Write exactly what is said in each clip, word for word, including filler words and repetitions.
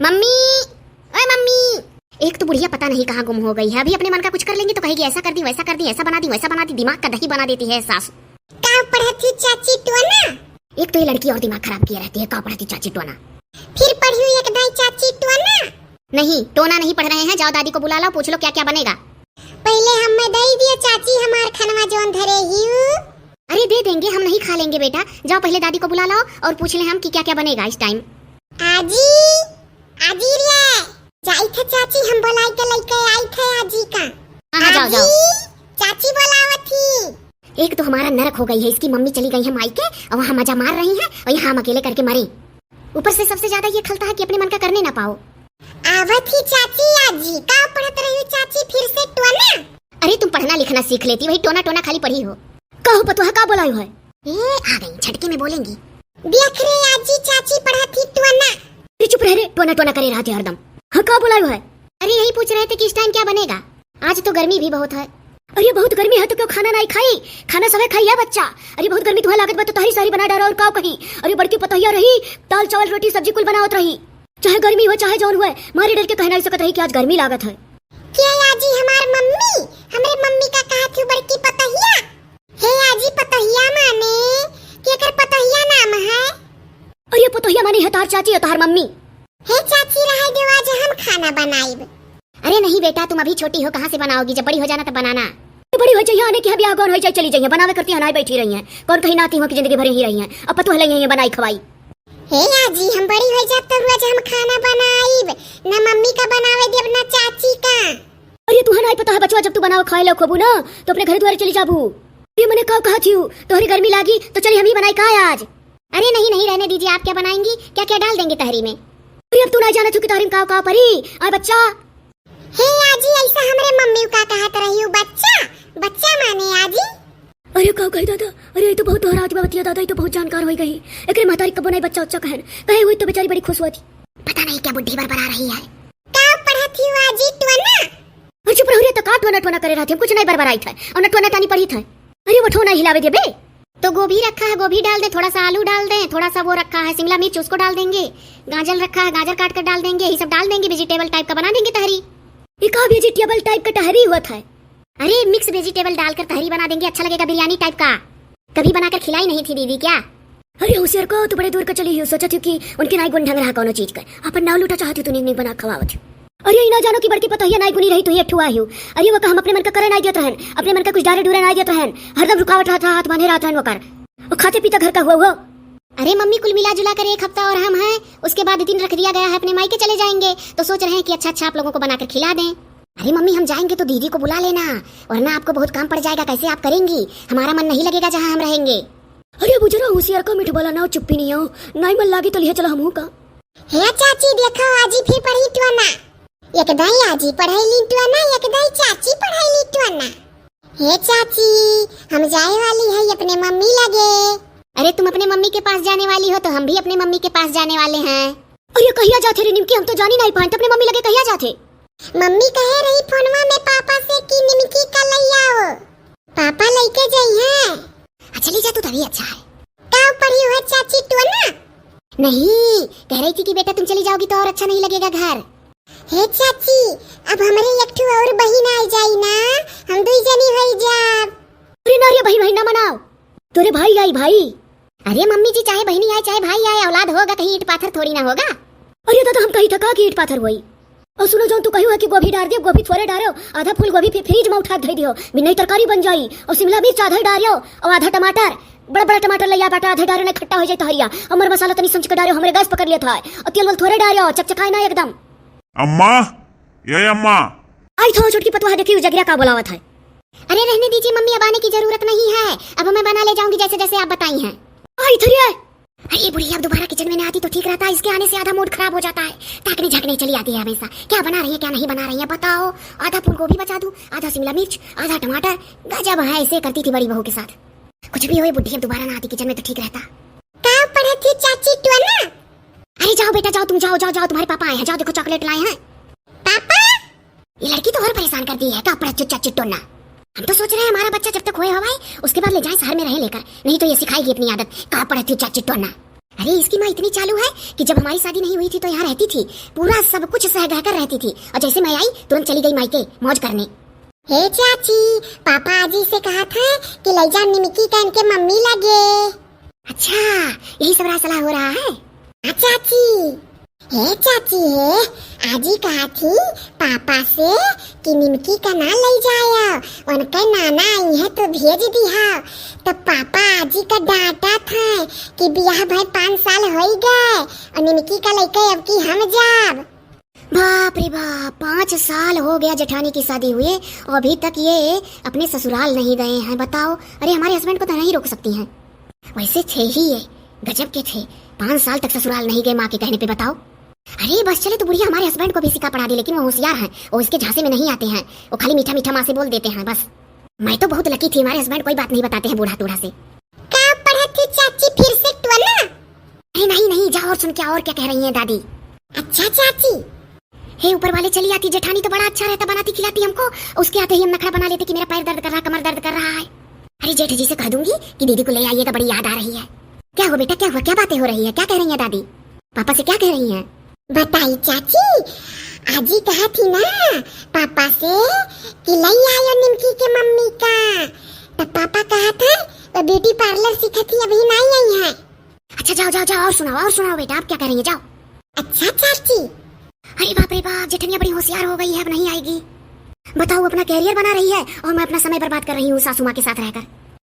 मम्मी, ओए मम्मी। एक तो बुढ़िया पता नहीं कहाँ गुम हो गई है। अभी अपने मन का कुछ कर लेंगी तो कहेगी, "ऐसा कर दी, वैसा कर दी, ऐसा बना दी, वैसा बना दी।" दिमाग का दही बना देती है सास। का पढ़त ही चाची टोना? एक तो ये लड़की और दिमाग खराब किए रहती है, का पढ़त ही चाची टोना। फिर पढ़ियो एक दाई चाची टोना? नहीं, टोना नहीं पढ़ रहे हैं, जाओ दादी को बुला लाओ, पूछ लो क्या क्या बनेगा। पहले हमें दे दियो चाची हमार खनवा जौन धरे हियो। अरे दे देंगे, हम नहीं खा लेंगे बेटा, जाओ पहले दादी को बुला लाओ और पूछ लें हम कि क्या क्या बनेगा इस टाइम। आजी, आजी रे, जाई थे चाची, हम बोलाई के लेके आई थे आजी का। हाँ, हाँ, जाओ, आजी, जाओ। चाची बोलावत थी। एक तो हमारा नरक हो गई है, इसकी मम्मी चली गई है मायके और वहाँ मजा मार रही है और यहाँ हम अकेले करके मरे। ऊपर से सबसे ज्यादा ये खलता है कि अपने मन का करने ना पाओ। आवत ही चाची, आजी का पढ़त रही चाची, फिर से टोना। अरे तुम पढ़ना लिखना सीख लेती, वही टोना टोना खाली पढ़ी हो। का हो पतोहा, का बोलायो है? ए, आ गई, झटके में बोलेंगी। देख रे आजी, चाची पढ़त ही टोना। अरे चुप रह रे, टोना टोना करे रहते हरदम। हाँ, का बोलायो है? अरे यही पूछ रहे थे कि इस टाइम क्या बनेगा, आज तो गर्मी भी बहुत है। अरे बहुत गर्मी है तो क्यों खाना नहीं खाई, खाना सवे खाई है बच्चा। अरे बहुत गर्मी तुम्हें लागत बा तो तहरी सहरी बना डारो और का कही। अरे बड़की पतोहिया रही, दाल चावल रोटी सब्जी कुल बनावत रही, चाहे गर्मी हुए चाहे जौन हुए, मारे डर के कहना ही सकत रही कि आज गर्मी लागत है। के आजी हमार मम्मी, हमरे मम्मी का कहत हूँ बड़की पतोहिया। हे आजी पतोहिया माने, केकर पतोहिया नाम है? अरे पतोहिया माने है तोहार चाची और तोहार मम्मी। हे चाची रहे दो, आज हम खाना बनाइब। अरे नहीं बेटा, तुम अभी छोटी हो, कहाँ से बनाओगी, जब बड़ी हो जाना तब बनाना। बड़ी हो जाइए, आने की है ब्याह गौन हो जाए, चली जाइए, बनावे करती है, हनाई बैठी रही है। कौन कहीं नाती हो कि जिंदगी भर यहीं रही है, अब पतोह ले यहीं बनाई खवाई। हे आजी, हम बड़ी हो जाब तो रोज हम खाना बनाइब, ना मम्मी का बनावे देब ना चाची का। अरे तुहे नाई पता है बचवा, जब तू बनावे खाए लो खोबू ना तो अपने घर द्वारे चली जाबू। अरे मने का कहा थी, तोहरी गर्मी लागी तो चली हम ही बनाई का आज। अरे नहीं नहीं, रहने दीजिए, आप क्या बनाएंगी, क्या क्या डाल देंगे तहरी में। अरे अब तू ना जाना थी कि तहरी में का का परी। आ बच्चा, हे आजी, ऐसा हमरे मम्मी का कहत रही हूँ, बच्चा, बच्चा माने आजी। अरे का कही दादा, अरे ये तो बहुत दोहरावत बा बतिया दादा, ये तो बहुत जानकार होई गई। एकरे महतारी कबो नहीं बच्चा उच्चा कहन, कहे हुई तो बेचारी बड़ी खुश होती। पता नहीं क्या बुढ़ी बरबरा रही है। का पढ़त ही आजी टोना? अरे चुप रहो रे, तो का टोना टोना करे रहती, हम कुछ नहीं बरबराई थे और न टोना टानी पढ़ी थे। अरे वो ठोना हिलावे दे बे। तो गोभी रखा है, गोभी डाल दे, थोड़ा सा आलू डाल दे, थोड़ा सा वो रखा है शिमला मिर्च, उसको डाल देंगे। गाजर रखा है, गाजर काट कर डाल देंगे, यही सब डाल देंगे, वेजिटेबल टाइप का बना देंगे तहरी। ये का वेजिटेबल टाइप का टहरी हुआ था? अरे मिक्स वेजिटेबल डालकर तहरी बना देंगे, अच्छा लगेगा बिरयानी टाइप का। कभी बनाकर खिलाई नहीं थी दीदी क्या? अरे होशियार को, तू बड़े दूर का चली हो, सोचत हो कि उनके नाई गुण ढंग रहा कौनो चीज का, अपन नाव लूटा चाहत हो, तू नीक नीक बना खवावत हो। अरे ई ना जानो कि बड़की पतोहिया नाई गुनी रही, तू ही ठुआ हो। अरे वो का हम अपने मन का करे नाई देत रहन, अपने मन का कुछ डारे डूरे नाई देत रहन, हरदम रुकावट रहत रहा, हाथ बांधे रहत रहन वकर। वो खाते पीते घर का हुआ हो। अरे मम्मी, कुल मिला जुला कर एक हफ्ता और हम हैं, उसके बाद दिन रख दिया गया है, अपने मायके चले जाएंगे, तो सोच रहे हैं कि अच्छा अच्छा आप लोगों को बनाकर खिला दें। अरे मम्मी, हम जाएंगे तो दीदी को बुला लेना, वरना आपको बहुत काम पड़ जाएगा, कैसे आप करेंगी, हमारा मन नहीं लगेगा जहाँ हम रहेंगे। अरे बुजरा होशियार का, मिठ बोला ना, चुप्पी नहीं आओ, नाई मन लागी तो लिहे चलो हमहू का। हे चाची, देखो आजी फिर पढ़ी टोना। एक दाई आजी पढ़ैली टोना, एक दाई चाची पढ़ैली टोना। हे चाची, हम जाए वाली है अपने मम्मी लगे। अरे तुम अपने मम्मी के पास जाने वाली हो तो हम भी अपने मम्मी के पास जाने वाले हैं। अरे कहिया जाथे रे निमकी, हम तो जानी नहीं पाए, तो अपने मम्मी लगे कहिया जाथे? मम्मी कहे रही फोनवा में पापा से कि निमकी का लई आओ, पापा लेके जाई हैं। अच्छा ले जा तू तभी अच्छा है। का पढ़ी हुआ चाची टोना? नहीं, कह रही थी कि बेटा तुम चली जाओगी तो और अच्छा नहीं लगेगा घर। हे चाची, अब हमरे एक ठो और बहिन आ जाई ना, हम दुई जनी होई जाब। अरे ना रे बहिन, बहिन ना मनाओ, तोरे भाई आई भाई। अरे मम्मी जी, चाहे बहिनी आए चाहे भाई आए, औलाद होगा, कहीं ईंट पाथर थोड़ी ना होगा। अरे दादा, हम कही था का कि ईंट पाथर होई? और सुनो, जौन तू कही हुआ कि गोभी डार दियो, गोभी थोड़े डारो, आधा फूल गोभी फि-, फ्रिज में उठा के धई दियो, बिन्नई तरकारी बन जाई। और शिमला मिर्च आधा ही डारियो और आधा टमाटर, बड़ा बड़ा टमाटर लइया बाटा, आधा डारो नहीं खट्टा हो जाए तहरिया। और मर मसाला तनी समझ के डारो, हमरे गैस पकड़ लिया था। और तेल वेल थोड़े डारियो, चकचकाए ना एकदम। अम्मा, ये अम्मा। आई थो छोटकी पतोहा, देखी उ जगरा का बोलावत है। अरे रहने दीजिए मम्मी, अब आने की जरूरत नहीं है, अब मैं बना ले जाऊंगी जैसे जैसे आप बताई हैं। आई थरिया। अरे बुढ़िया अब दोबारा किचन में ना आती तो ठीक रहता, इसके आने से आधा मूड खराब हो जाता है। ताकने झाकने चली आती है हमेशा, क्या बना रही है क्या नहीं बना रही है बताओ। आधा फूल गोभी बचा दूं, आधा शिमला मिर्च, आधा टमाटर। गजब है, ऐसे करती थी बड़ी बहू के साथ। कुछ भी हो ये बुढ़िया अब दोबारा ना आती किचन में तो ठीक रहता। का पढ़त थी चाची टोना? अरे जाओ बेटा जाओ, तुम जाओ जाओ जाओ, तुम्हारे पापा आए हैं, जाओ देखो चॉकलेट लाए हैं। पापा, ये लड़की तो और परेशान कर दी है, का पढ़त चुच्चा चिट्टोना। हम तो सोच रहे हैं हमारा बच्चा जब तक होए हवाए, उसके बाद ले जाए शहर में रहे लेकर, नहीं तो ये सिखाएगी अपनी आदत, का पढ़त चुच्चा चिट्टोना। अरे, इसकी माँ इतनी चालू है कि जब हमारी शादी नहीं हुई थी तो यहाँ रहती थी, पूरा सब कुछ सह गह कर रहती थी, और जैसे मैं आई तुरंत चली गई मायके मौज करने। हे चाची, पापा आजी से कहा था कि ले जा निमकी का इनके मम्मी लगे। अच्छा, यही सब राय सलाह हो रहा है। हाँ चाची। हे चाची हे, आजी कहा थी पापा से कि निमकी का ना ले जाया, उनके नाना आई है तो भेज दिहा। तो पापा आजी का डांटा था कि बियाह भय पाँच साल हो ही गए और निमकी का लेके अब की हम जाब। बाप रे बाप, पाँच साल हो गया जेठानी की शादी हुए और अभी तक ये अपने ससुराल नहीं गए हैं। बताओ, अरे हमारे हस्बैंड को तो नहीं रोक सकती हैं। वैसे थे ही ये गजब के थे, पाँच साल तक ससुराल नहीं गए माँ के कहने पे, बताओ। अरे बस चले तो बुढ़िया हमारे हस्बैंड को भी सिखा पढ़ा दी, लेकिन वो होशियार हैं, वो इसके झांसे में नहीं आते हैं, वो खाली मीठा मीठा माँ से बोल देते हैं बस। मैं तो बहुत लकी थी, हमारे हस्बैंड कोई बात नहीं बताते हैं बूढ़ा तूढ़ा से। का पढ़त थी चाची फिर से टोना? अरे नहीं नहीं, जाओ और सुन के आओ और क्या कह रही हैं दादी। अच्छा चाची। हे ऊपर वाले, चली आती जेठानी तो बड़ा अच्छा रहता, बनाती खिलाती हमको, उसके आते ही हम नखड़ा बना लेते कि मेरा पैर दर्द कर रहा, कमर दर्द कर रहा है। अरे जेठ जी से कह दूंगी कि दीदी को ले आइएगा, बड़ी याद आ रही है। क्या हुआ बेटा, क्या हुआ, क्या बातें हो रही है, क्या कह रही है दादी? पापा से क्या कह रही हैं? बताई चाची, आजी कहा थी ना पापा से कि ले आयो निमकी के मम्मी का, तो पापा कहा था वो ब्यूटी पार्लर सीखा थी, अभी नहीं आई है। अच्छा जाओ जाओ जाओ, और सुनाओ और सुनाओ बेटा, आप क्या कह रही हैं, जाओ। अच्छा चाची। अरे बाप रे बाप, जेठनिया बड़ी होशियार हो गई है, अब नहीं आएगी। बताओ, अपना कैरियर बना रही है और मैं अपना समय बर्बाद कर रही हूँ सासू माँ के साथ रहकर।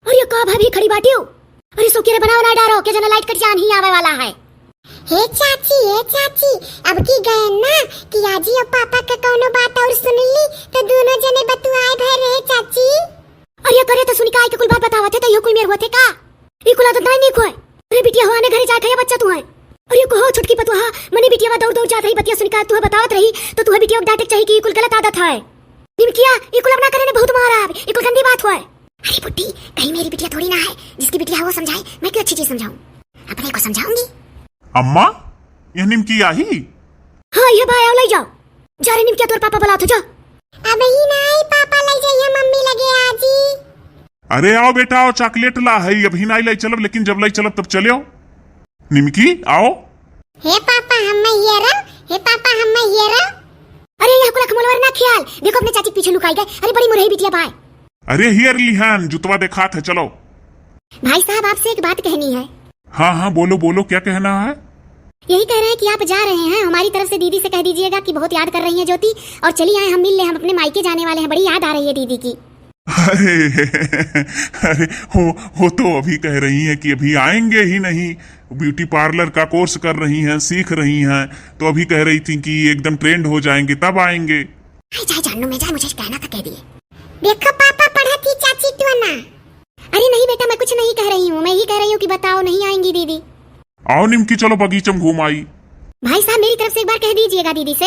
और ये का भाभी खड़ी बाटी हो? अरे सो के रे, बनाओ ना डारो, के जना लाइट कट जान ही आवे वाला है। हे चाची, हे चाची, अब की गए ना कि आजी और पापा का कौनो बात और सुन ली तो दोनों जने बतुआए भय रहे चाची। अरे करे तो सुनिका आई के कुल बात बतावत है तो यो कुल मेर होते का? ई कुल आदत नहीं निक होए। अरे बिटिया हो आने घरे जाए खाया बच्चा तू है। अरे कहो छोटकी पतुहा, मने बिटिया दौड़ दौड़ जात रही, बतिया सुनिका तू बतावत रही तो तू बिटिया के डांटे के चाहिए कि ई कुल गलत आदत है। निमकिया, ई कुल अब ना करे ने, बहुत मारा, ई कुल गंदी बात होए। अरे बुड्ढी, कहीं मेरी बिटिया थोड़ी ना है, जिसकी बिटिया है वो समझाए, मैं क्यों अच्छी चीज समझाऊं? अपने को समझाऊंगी। अम्मा, यह निमकी आही? हाँ, ये भाई आओ, ले जाओ। जा रे निमकिया, तोर पापा बुलात हो, जा। अब ही ना आई पापा, ले जाइए मम्मी लगे आजी। अरे आओ बेटा, आओ, चॉकलेट ला है, अभी ना ले चलब, लेकिन जब ले चलब तब चले आओ। निमकी, आओ। हे पापा, हम मैं हियरम, हे पापा, हम मैं हियरम। अरे, यह कुल अखमोलवर ना ख्याल, देखो अपने चाची के पीछे लुकाई गए। अरे, बड़ी मुरही बिटिया भाई। अरे, हियर लिहान, जुतवा देखात है, चलो। भाई साहब, आपसे एक बात कहनी है। हाँ, हाँ, बोलो, बोलो, क्या कहना है? यही कह रहे हैं कि आप जा रहे हैं, हमारी तरफ से दीदी से कह दीजिएगा कि बहुत याद कर रही हैं ज्योति, और चली आए, हम मिल ले, हम अपने मायके जाने वाले हैं, बड़ी याद आ रही है दीदी की। अरे, अरे, वो, वो तो अभी कह रही हैं कि अभी आएंगे ही नहीं, ब्यूटी पार्लर का कोर्स कर रही हैं, सीख रही हैं, तो अभी कह रही थी कि एकदम ट्रेंड हो जाएंगे तब आएंगे। आई जाए जानू में जाए, मुझे कहना था कह दिए। देखो पापा पढ़त ही चाची टोना। अरे नहीं बेटा, मैं कुछ नहीं कह रही हूँ, मैं ही कह रही हूँ कि बताओ नहीं आएंगी दीदी। आओ निमकी, चलो बगीचा में घूम आई। भाई साहब, मेरी तरफ से एक बार कह दीजिएगा दीदी से।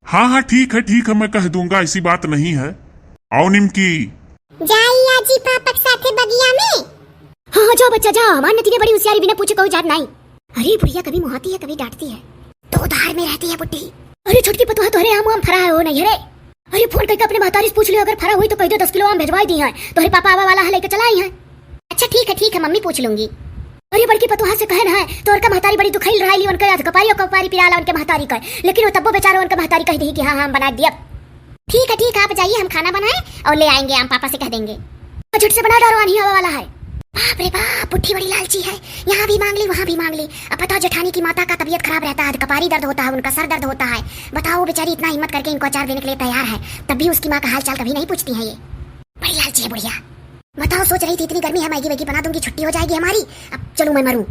हाँ, हाँ, ठीक है, ठीक है, मैं कह दूंगा, ऐसी बात नहीं है। आओ निमकी। जाई आजी पापा के साथे बगिया में। हाँ, हाँ, जाओ बच्चा, जाओ, हमार नतिने बड़ी होशियारी, बिना पूछे कहूँ जात नाई। अरे बुढ़िया कभी मुहाती है, कभी डांटती है, दो धार में रहती है बुड्ढी। अरे छोटकी पतोह, तोहरे आम वाम फरा है हो नहीं रे? अरे फोन करके अपने महतारी से पूछ लियो, अगर फरा हुई तो कह दे दस किलो आम भेजवाई दी है, तोहरे पापा आवे वाला है, लेके चला आई है। अच्छा ठीक है, ठीक है, मम्मी पूछ लूंगी। अरे बड़की पतोहा से कहन है, तोहर का महतारी बड़ी दुखाइल रहाइली, उनके अध कपारी और कपारी पिराला उनके महतारी का, लेकिन वो तब्बो बेचारो उनके महतारी कह दी कि हाँ, हाँ, हम बना दियब। ठीक है, ठीक है, आप जाइए, हम खाना बनाए और ले आएंगे आम, पापा से कह देंगे। झट से बना डारो, आन्ही आवे वाला है। बाप रे बाप, बुढ़ी बड़ी लालची है, यहाँ भी मांग ली, वहाँ भी मांग ली। अब बताओ, जेठानी की माता का तबीयत खराब रहता है, कपारी दर्द होता है, उनका सर दर्द होता है, बताओ, वो बेचारी इतना हिम्मत करके इनको अचार देने के लिए तैयार है, तब भी उसकी माँ का हाल चाल कभी नहीं पूछती है ये। बड़ी लालची है बुढ़िया। बताओ, सोच रही थी इतनी गर्मी है, मैगी वैगी बना दूंगी, छुट्टी हो जाएगी हमारी, अब चलूं मैं मरूं।